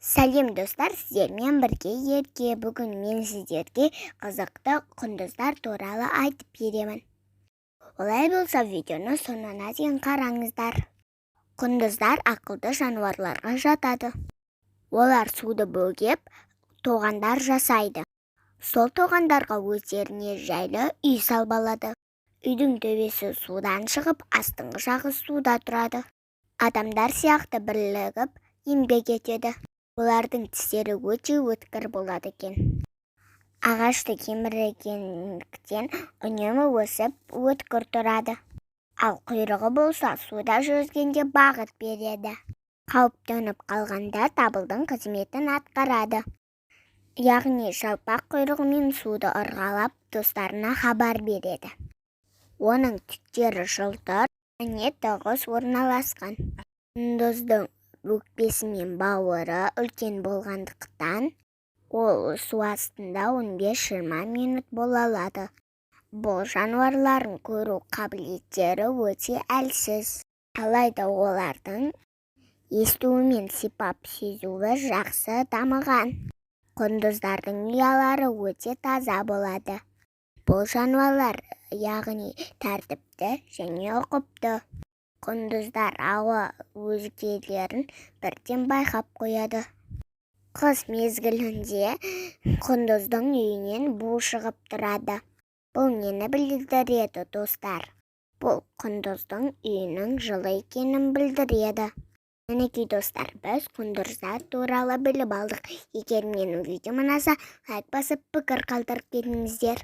Сәлем, достар! Сіздермен бірге Ерке. Бүгін мен сіздерге қызықты құндыздар туралы айтып беремін. Олай болса, видеоны соңына дейін қараңыздар. Құндыздар ақылды жануарларға жатады. Олар суды бөгеп, тоғандар жасайды. Сол тоғандарға өздеріне жайлы үй салып алады. Үйдің төбесі судан шығып, астыңғы жағы суда тұрады. Адамдар сияқты бірігіп еңбек етеді. Олардың тістері өте өткір болады екен. Ағашты кеміргендіктен, үнемі өсіп, өткір тұрады. Ал құйрығы болса, суда жүзгенде бағыт береді. Қауіп төніп қалғанда дабылдың қызметін атқарады, яғни жалпақ құйрығымен суды ырғалап, достарына хабар береді. Оның түктері жылтыр және тығыз орналасқан. Құндыздың өкпесі мен бауыры үлкен болғандықтан, ол су астында 15-20 минут бола алады. Бұл жануарлардың көру қабілеттері өте әлсіз, алайда олардың естуі мен сипап сезуі жақсы дамыған. Құндыздардың ұялары өте таза болады. Бұл жануарлар, яғни, тәртіпті және ұқыпты. Құндыздар ауы өзгелерін бірден байқап қояды. Қыс мезгілінде құндыздың үйінен бу шығып тұрады. Бұл нені білдіреді, достар? Бұл құндыздың үйінің жылы екенін білдіреді. Мінекей, достар, біз құндыздар туралы біліп алдық. Егер менің видеом ұнаса, лайк басып, пікір қалдырып кетіңіздер.